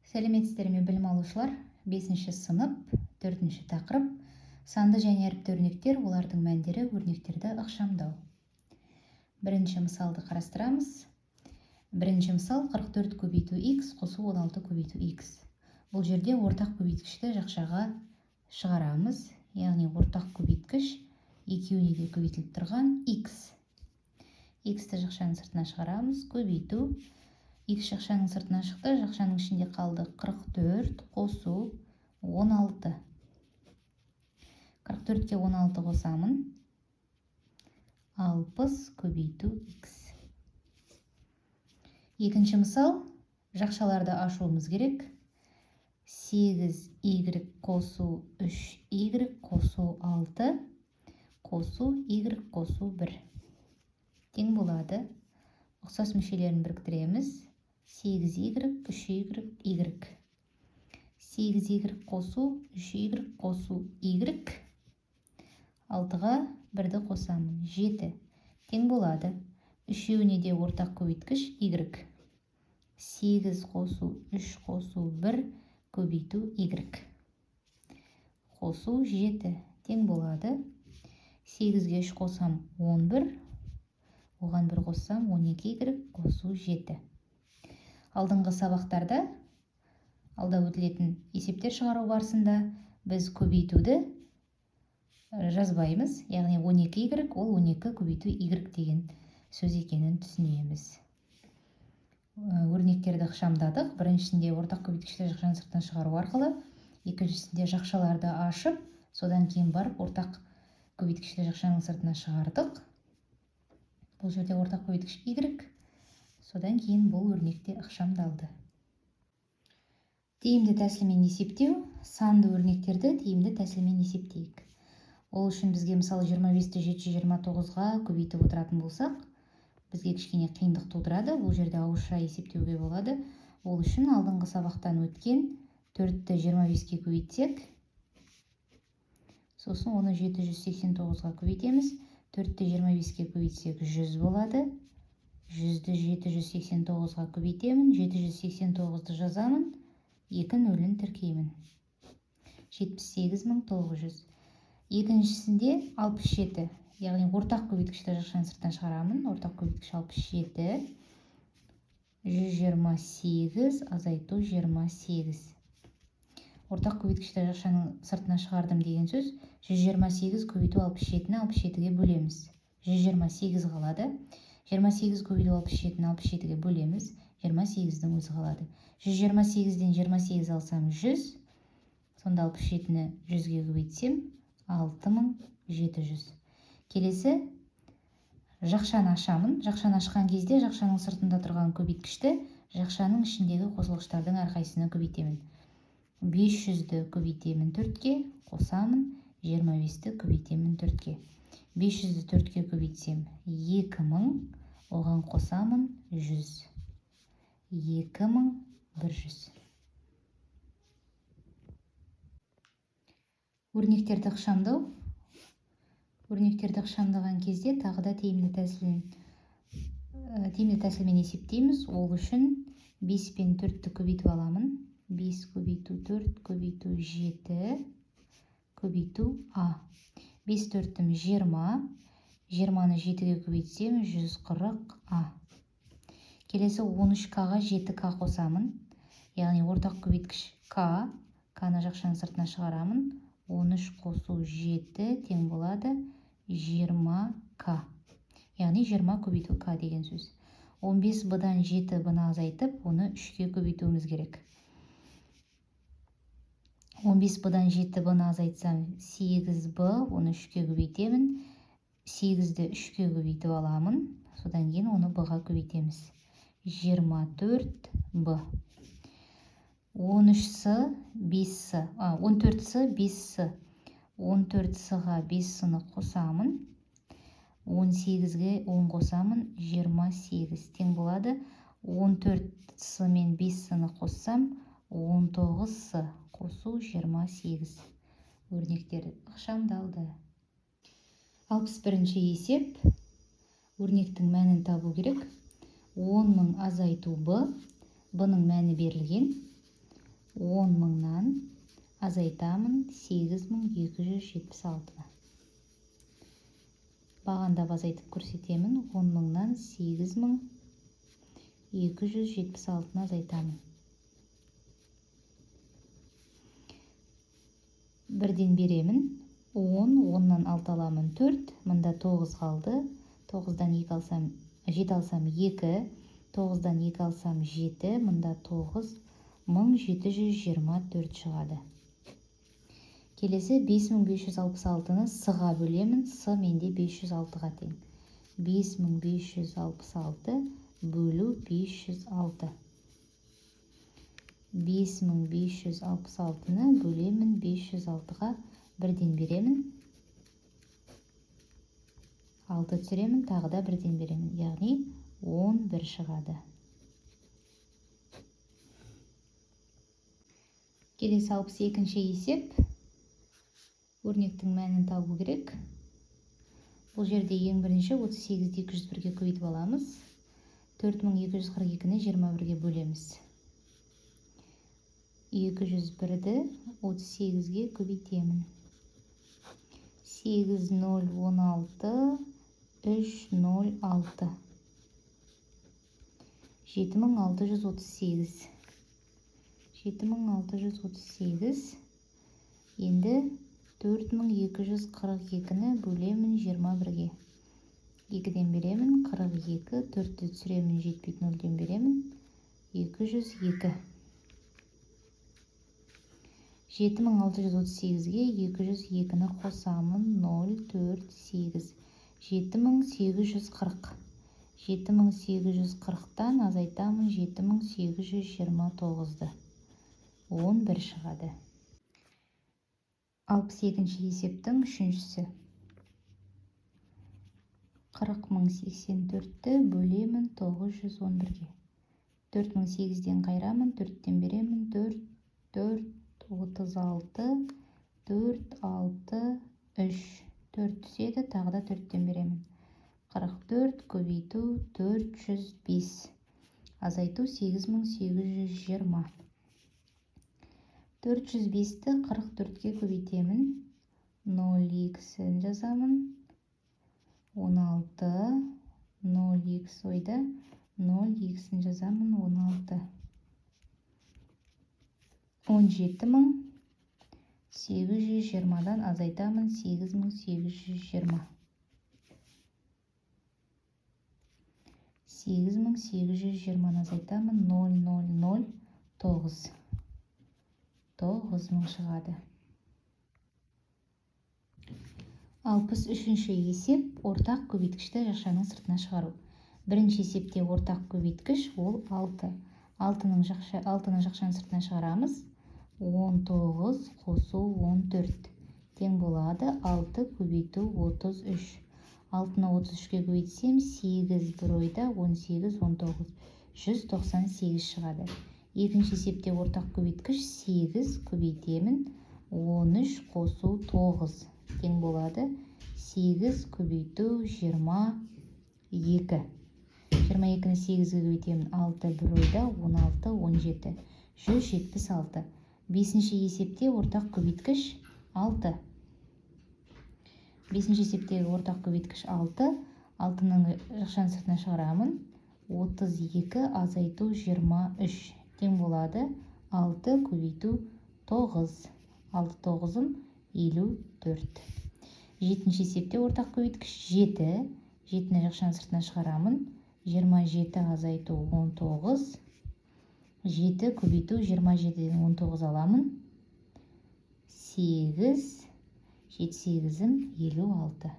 Сәлеметсіздер ме, білім алушылар! 5 сынып, 4 тақырып: санды және әріпті өрнектер, олардың мәндері, өрнектерді ықшамдау. Бірінші мысалды қарастырамыз. Бірінші мысал: 44 көбейту х қосу 16 көбейту х. Бұл жерде ортақ көбейткішті жақшаға шығарамыз, яғни ортақ көбейткіш екеуіне де көбейтіліп тұрған х. Х-ті жақшаның сыртына шығарамыз, көбейту. Х жақшаның сыртына шықты, жақшаның ішінде қалды 44 қосу 16. 44-ке 16 қосамын, 60 көбейту х. Екінші мысал, жақшаларды ашуымыз керек. 8y қосу 3y қосу 6 қосу y қосу 1 тең болады. Ұқсас мүшелерін біріктіреміз. 8y, 3y, y. 8y қосу 3y қосу y. 6-ға 1-ді қосамын, 7 тең болады. Үшеуіне де ортақ көбейткіш y. 8 қосу 3 қосу 1 көбейту y. Қосу 7 тең болады. 8-ге 3 қосам, 11, оған 1 қоссам, 12y қосу 7. Алдыңғы сабақтарда, алда өтілетін есептер шығару барысында біз көбейтуді жазбаймыз, яғни 12y ол 12 көбейту y деген сөз екенін түсінеміз. Өрнектерді ықшамдадық. Біріншісінде ортақ көбейткішті жақшаның сыртынан шығару арқылы, екіншісінде жақшаларды ашып, содан кейін барып ортақ көбейткішті жақшаның сыртына шығардық. Бұл жерде ортақ көбейткіш y, содан кейін бұл өрнекте ықшамдалды. Тиімді тәсілмен есептеу. Санды өрнектерді тиімді тәсілмен есептейік. Ол үшін бізге, мысалы, 25-ті 729-ға көбейтіп отыратын болсақ, бізге кішкене қиындық тудырады. Бұл жерде ауызша есептеуге болады. Ол үшін алдыңғы сабақтан өткен 4-ті 25-ке көбейтсек, сосын оны 789-ға көбейтеміз. 4-ті 25-ке көбейтсек, 100 болады. 100-ді 789-ға көбейтемін, 789-ды жазамын, 2 нөлін тіркеймін. 78 900. Екіншісінде 67, яғни ортақ көбейткішті жақшаның сыртынан шығарамын. Ортақ көбейткіш 67, 128 азайту 28. Ортақ көбейткішті жақшаның сыртына шығардым деген сөз, 128 көбейту 67-ні 67-ге бөлеміз. 128 қалады. 28 көбейту 67-ні 67-ге бөлеміз, 28-дің өзі қалады. 128-ден 28 алсам, 100. Сонда 67-ні 100-ге көбейтсем, 6700. Келесі жақшаны ашамын. Жақшаны ашқан кезде жақшаның сыртында тұрған көбейткішті жақшаның ішіндегі қосылғыштардың әрқайсысына көбейтемін. 500-ді көбейтемін 4-ке, қосамын, 25-ті көбейтемін 4-ке. 500-ді 4-ке көбейтсем, 2000, оған қосамын 100. 2100. Өрнектерді ықшамдау. Өрнектерді ықшамдаған кезде тағы да тиімді тәсілмен есептейміз. Ол үшін 5 пен 4-ті көбейтіп аламын. 5 көбейту 4 көбейту 7 көбейту а. 5 төртім 20, 20-ны 7-ге көбейтсем, 140 а. Келесі 13 к-ға 7 к қосамын. Яғни ортақ көбейткіш к, к-ны жақшаның сыртына шығарамын. 13 қосу 7 тең болады 20 к. Яғни 20 көбейту к деген сөз. 15 б-дан 7 б-ны азайтып, оны 3-ке көбейтуіміз керек. 15 б-дан 7 б-ны азайтсам, 8 б, оны 3-ке көбейтемін. 8-ді 3-ке көбейтіп аламын. Содан кейін оны б-ға көбейтеміз. 24 б. 13 с, 5 с, 14 с, 5 с. 14 с-ға 5 с-ны қосамын. 18-ге 10 қосамын, 28 тең болады. 14 с мен 5 с-ны қоссам, 19 с қосу 28. Өрнектер ықшамдалды. 61 есеп. Өрнектің мәнін табу керек. 10 000 азайту б. Б-ның мәні берілген. 10 мыңнан азайтамын 8276-ны. Бағандап азайтып көрсетемін. 10 мыңнан 8276-ны азайтамын. Бірден беремін. 10, 10-нан 6 аламын 4, мында 9 қалды. 9-дан 2 алсам, 7 алсам 2, 9-дан 2 алсам 7, мында 9, 1724 шығады. Келесі 5566-ны С-ға бөлемін. С менде 506-ға тең. 5566 бөлу 506. 5566-ны бөлемін 506-ға, бірден беремін. 6 түсіремін, тағы да бірден беремін. Яғни 11 шығады. Келесі 62-ші есеп. Өрнектің мәнін табу керек. Бұл жерде ең бірінші 38-ді 201-ге көбейтіп аламыз. 4242-ні 21-ге бөлеміз. 201-ді 38-ге көбейтемін. 8, 0, 16, 3, 0, 6. 7638. 7638. Енді 4242-ні бөлемін 21-ге. 2-ден беремін, 42, 4-ті түсіремін, жетпейді, 0-ден беремін, 202. 7638-ге 202-ні қосамын, 0, 4, 8. 7840. 7840-тан азайтамын 7829-ды. 11 шығады. 62-ші есептің үшіншісі. 40084-ті бөлемін 911-ге. 4008-ден қайырамын, 4-тен беремін, 4, 4, 36, 4, 6, 3. 4 түседі, тағы да 4-тен беремін. 44 көбейту 405. Азайту 8820. 405-ті 44-ке көбейтемін. 0 2-сін жазамын. 16, 0 2 ойда, 0 2-сін жазамын, 16. 17820-дан азайтамын 8820. 8820-ны азайтамын, 0, 0, 0, 9. 9000 шығады. 63-ші есеп ортақ көбейткішті жақшаның сыртына шығару. Бірінші есепте ортақ көбейткіш ол 6. Алтыны жақшаның сыртына шығарамыз. 19 қосу 14 тең болады 6 көбейту 33. 6-ны 33-ке көбейтсем 8 бір ойда 18, 19, 198 шығады. Екінші есепте ортақ көбейткіш 8 көбейтемін. 13 қосу 9 тең болады 8 көбейту 22. 22-ні 8-ге көбейтемін. 6 бір ойда 16, 17, 176. Бесінші есепте ортақ көбейткіш 6. Бесінші есептегі ортақ көбейткіш 6. 6-ның жақшаның сыртына шығарамын. 32 азайту 23 тең болады 6 көбейту 9. 6 тоғызым 54. Жетінші есепте ортақ көбейткіш 7. 7-ні жақшаның сыртына шығарамын. 27 азайту 19. 7 көбейту 27-ден 19 аламын. 8, 7 сегізім 56.